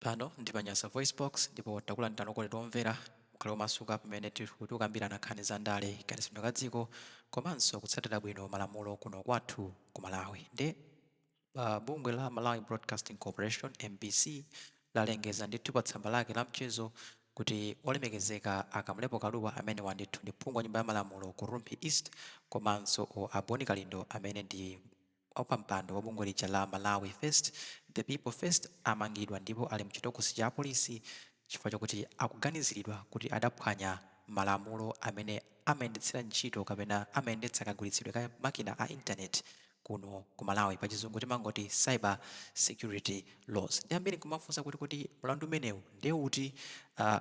Pano ndi pa Nyasa VoiceBox, ndipo takulandirani okondedwa omvera. Mukhale omasuka pamene tikukambirana nkhani za ndale, kayendetsedwe ka dziko komanso kutsatira bwino malamulo kuno kwathu ku Malawi. Nde bungwe la Malawi Broadcasting Corporation, MBC, lalengeza ndithu pa tsamba lake la mchezo kuti olemekezeka a Kamlepo Kalua, amene ndithu ndi phungu wa Nyumba ya Malamulo ku Rumphi East, komanso a Bon Kalindo, amene ndi wapampando wa bungwe lija la Malawi First, The People First, amangidwa ndipo ali mchitokosi cha apolisi chifukwa chakuti akuganiziridwa kuti adaphwanya malamulo amene amayendetsera ntchito kapena amayendetsa kagwiritsidwe ka makina a intaneti kuno ku Malawi, pachizungu timangoti cyber security laws. Ndi ambiri nkumafunsa kuti mlandu umenewu ndiye uti?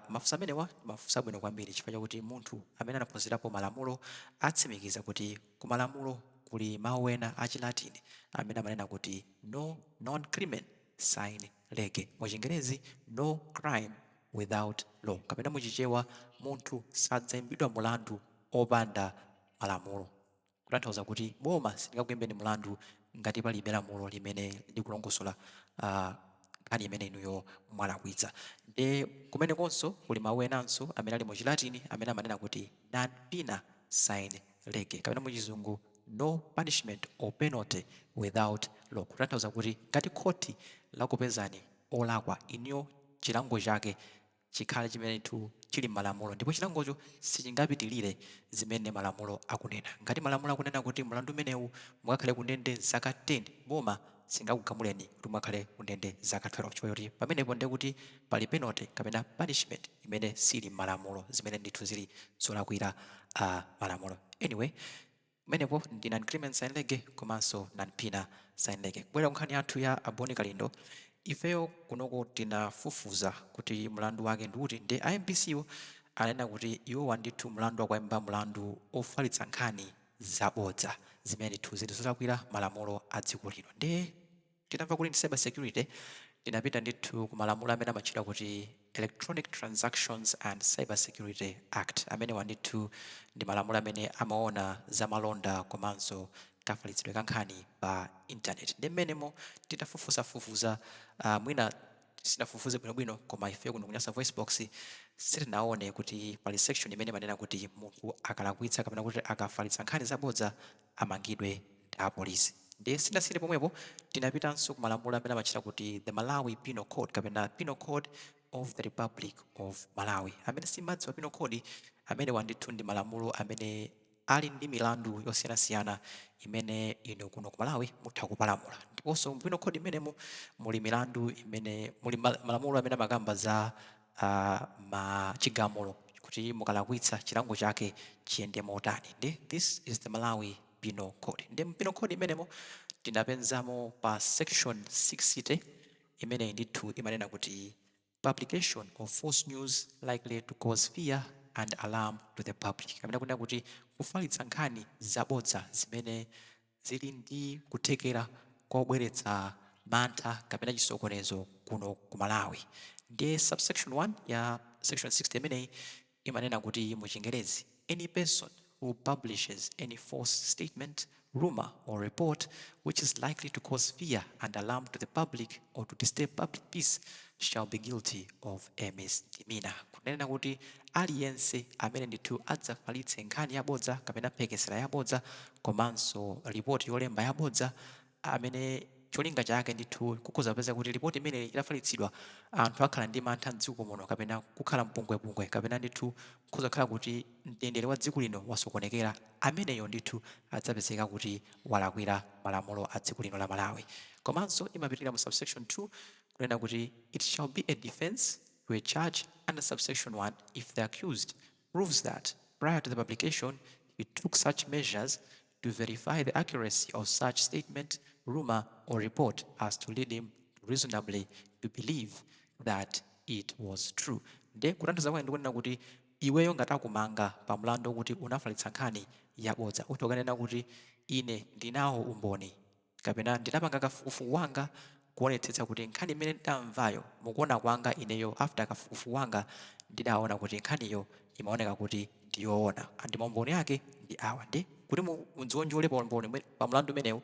Mafunso amenewa mafunso abwino kwambiri, chifukwa chakuti munthu amene anaphunzirapo malamulo atsimikiza kuti ku malamulo kuli mawu ena achilatini amene amanena kuti no non crimen sine lege, muchingerezi no crime without law, kapena muchichewa munthu sadzayimbidwa mulandu opanda malamulo, kutanthauza kuti boma silingakuyimbeni mulandu ngati palibe lamulo limene likulongosola nkhani imene inuyo mwalakwitsa. Nde kumenekonso kuli mawu enanso amene ali muchilatini amene amanena kuti non poena sine lege, kapena muchizungu no punishment or penalty without law, kutanthauza kuti ngati khoti lakupezani olakwa, inuyo chilango chake chikhale chimene ndithu chili m'malamulo, ndipo chilangocho sichingapitilire zimene malamulo akunena. Ngati malamulo akunena kuti mlandu umenewu mukakhale kundende zaka 10, boma singakugamuleni kuti mukakhale kundende zaka 12, chifukwa choti pamenepo ndiye kuti pali penalty kapena punishment imene sili m'malamulo, zimene ndithu zili zolakwira malamulo. Anyway, kumenepo ndi non crimen sine lege komanso non poena sine lege. Kubwera ku nkhani yathu ya a Bon Kalindo, ifeyo kunoko tinafufuza kuti mlandu wake ndi uti. Ndi a MBC wo anena kuti iwowa ndithu mlandu akuyimba mlandu ofalitsa nkhani zabodza, zimene ndithu zili zolakwira malamulo a dziko lino. Ndi tinamva kuti ndi cyber security, tinapita ndithu ku malamulo amene amatchedwa kuti Electronic Transactions and Cyber Security Act. Amenewa ndithu ndi malamulo amene amaona za malonda komanso kafalitsidwe ka nkhani pa intaneti. Ndi mmenemo titafufuzafufuza, mwina sinafufuze bwinobwino, koma ife kuno ku Nyasa Voice Box sitinaone kuti pali section imene imanena kuti munthu akalakwitsa kapena kuti akafalitsa nkhani zabodza amangidwe ndi apolisi. Ndiye sitinasiyire pomwepo, tinapitanso ku malamulo amene amatchedwa kuti the Malawi Penal Code kapena Penal Code of the Republic of Malawi. Amene simadziwa penal code, amenewa ndithu ndi malamulo amene ali ndi milandu yosiyanasiyana imene inu kuno ku Malawi mutha kupalamula. Ndiponso mu penal code imenemo muli milandu imene muli malamulo amene amakamba za ma chigamulo, kuti mukalakwitsa chilango chake chiyende motani. Ndi this is the Malawi Penal Code. Ndi mu penal code imenemo tinapenzamo pa section 60 imene ndithu imanena kuti publication of false news likely to cause fear and alarm to the public, kapena kunena kuti kufalitsa nkhani zabodza zimene zili ndi kuthekera kobweretsa mantha kapena chisokonezo kuno ku Malawi. Ndiye subsection 1 ya section 60 imeneyi imanena kuti mu Chingerezi, any person who publishes any false statement, rumor or report which is likely to cause fear and alarm to the public or to disturb public peace shall be guilty of a misdemeanor, kunena kuti aliyense amene ndithu adzafalitse nkhani yabodza kapena mphekesera yabodza komanso ripoti yolemba yabodza, amene cholinga chake ndithu kukhoza kupeza kuti ripoti imeneyi itafalitsidwa anthu akhala ndi mantha mdziko muno, kapena kukhala mpungwepungwe, kapena ndithu kukhoza kukhala kuti mtendere wa dziko lino wasokonekera, ameneyo ndithu adzapezeka kuti walakwira malamulo a dziko lino la Malawi. Komanso imapitirira mu subsection 2 kunena kuti it shall be a defense to a charge under subsection 1 if the accused proves that prior to the publication he took such measures to verify the accuracy of such statement, rumor or report as to lead him reasonably to believe that it was true. Nde kutanthauza kwake ndikunena kuti iweyo ngati akumanga pa mlandu wokuti unafalitsa nkhani yabodza, utha kukanena kuti ine ndinawo umboni kapena ndinapanga kafukufuku wanga kuonetsetsa kuti nkhani imene ndamvayo, mukuona kwanga ineyo after kafukufuku wanga, ndidaona kuti nkhaniyo imaoneka kuti ndiyoona and maumboni ake ndi awa. Ndi kuti mudzionjole pa umboni pa mlandu umenewu,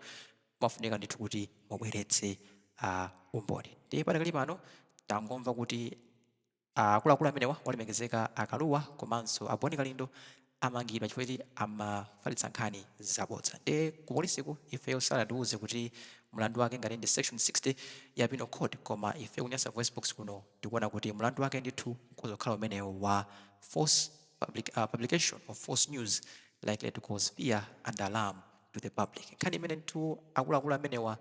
mafunika ndithu kuti mubweretse umboni. Ndiye padakali pano Tangomva kuti akuluakulu amenewa, olemekezeka a Kalua komanso a Bon Kalindo, amangidwa chifukwa choti amafalitsa nkhani zabodza. Nde ku polisiku ifeyo sanatiuze kuti mlandu wake ngati ndi section 60 ya Penal Code, koma ife ku Nyasa Voice Box kuno tikuona kuti mlandu wake ndithu ukhoza umenewo wa false publication of false news likely to cause fear and alarm to the public. Nkhani imene ndithu akuluakulu amenewa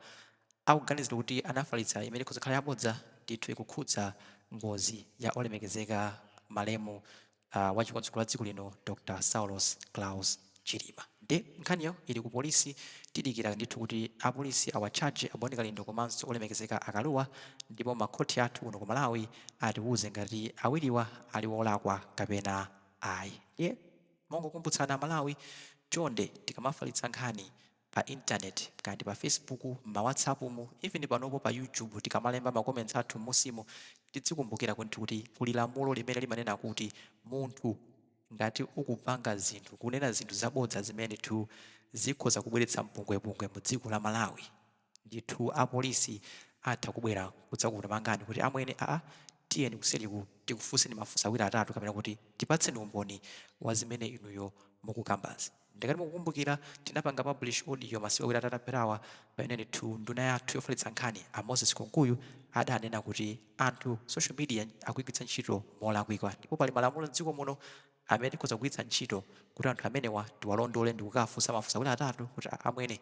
akuganizidwa kuti anafalitsa, imene ikhoza kukhala yabodza ndithu, ikukhudza ngozi ya olemekezeka malemu wachikonzero la dziko lino, Dr Saulos Klaus Chilima. Nde nkhaniyo ili ku polisi. Tidikira ndithu kuti apolisi awatchaje a Bon Kalindo komanso olemekezeka a Kalua, ndipo makhoti athu kuno ku Malawi atiwuze ngati awiriwa ali wolakwa kapena ayi. Ndiye mongokumbutsana, Malawi, chonde, tikamafalitsa nkhani pa internet, kandi pa Facebook, ma WhatsApp mu, even panopo pa YouTube, tikamalemba ma comments athu musimu, tizikumbukira kuti kuli lamulo limene limanena kuti munthu ngati ukupanga zinthu, kunena zinthu zabodza zimene tu zikhoza kubweretsa mpungwepungwe mu dziko la Malawi, ndithu apolisi atha kubwera kudzakutamangani kuti, "Amwene, aa, tiyeni kuseriku tikufunseni mafunso awiri atatu," kapena kuti, "Tipatseni umboni wa zimene inuyo mukukambazi." Ndikati mukukumbukira, tinapanga publish audio masiku awiri atatu apitawa pamene ndithu nduna yathu yofalitsa nkhani, a Moses Kunkuyu, adanena kuti anthu social media akuyigwiritsa ntchito molakwika, ndipo pali malamulo mdziko muno amene tikhoza kugwiritsa ntchito kuti anthu amenewa tiwalondole ndi kukafunsa mafunso awiri atatu kuti, "Amwene,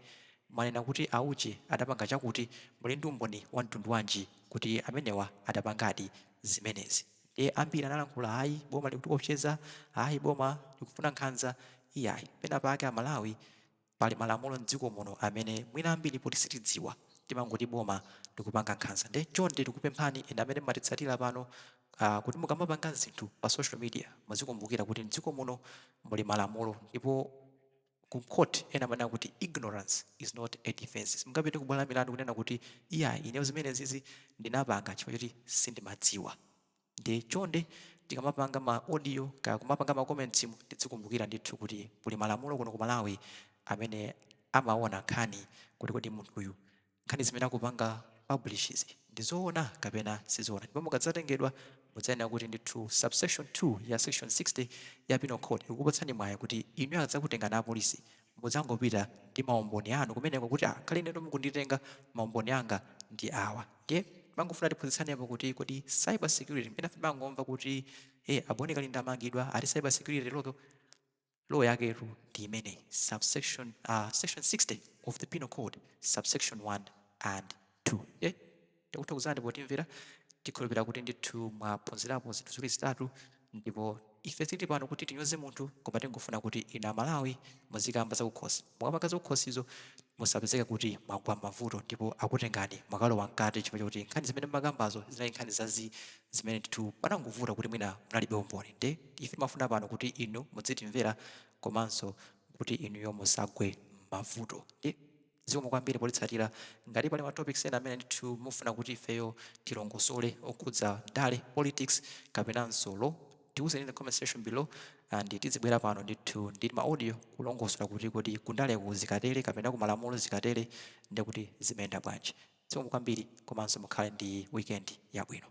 mwanena kuti auche adapanga chakuti, muli ndi umboni wa mtundu wanji kuti amenewa adapangadi zimenezi?" Ndiye ambiri analankhula, "Ayi, boma likutiopseza, ayi, boma likufuna nkhanza." Iyayi, pena pake Amalawi, pali malamulo mdziko muno amene mwina ambiri poti sitidziwa timangoti boma likupanga nkhanza. Nde chonde tikupemphani ena amene mmatitsatira pano kuti mukamapanga zinthu pa social media muzikumbukira kuti mdziko muno muli malamulo, ndipo ku court ena amanena kuti ignorance is not a defense. Simungapite kubwalo la milandu kunena kuti, "Iya, ineyo zimene zizi ndinapanga chifukwa choti sindimadziwa." Ndi chonde, tikamapanga ma audio kaya kumapanga ma comments mu, tizikumbukira ndithu kuti kuli malamulo kuno ku Malawi amene amaona nkhani kuti kodi munthuyu nkhani zimene akupanga publish izi ndizoona kapena sizoona. Ndipo mukadzatengedwa mudzayenera kuti ndithu subsection 2 ya section 60 ya Penal Code ikukupatsani mwayi kuti inu akadzakutengani apolisi mudzangopita ndi maumboni anu kumeneko kuti, "Ah, khale inetu mukunditenga, maumboni anga ndi awa." Ndiye mangofuna tiphunzitsanepo kuti kodi cyber security, imene timangomva kuti a Bon Kalindo amangidwa, ati cyber security law, law yaketu ndi imeneyi, subsection section 60 of the Penal Code, subsection 1 and 2. Tikuthokozani potimvera. Tikhulupirira kuti ndithu mwaphunzirapo zinthu ziwiri zitatu, ndipo ife tili pano kuti tinyoze munthu, koma tingofuna kuti inu Amalawi muzikamba zakukhosi. Mukapanga zakukhosizo musapezeke kuti mwagwa mavuto ndipo akutengani mwakalowa mkati chifukwa chokuti nkhani zimene mmakambazo zinali nkhani zazi zimene ndithu panangovuta kuti mwina munalibe umboni. Nde ife timafuna pano kuti inu mudzitimvera komanso kuti inuyo musagwe mavuto. Ndi zikomo kwambiri politsatira. Ngati pali ma topics ena amene ndithu mufuna kuti ifeyo tilongosole okhudza ndale, politics kapenanso law, tiwuzeni in the comment section below and tizibwera pano ndithu ndi ma audio kulongosola kuti kundaleku zikatere kapena kumalamulo zikatere ndikuti zimayenda bwanji. Zikomo kwambiri komanso mukhale ndi weekend yabwino.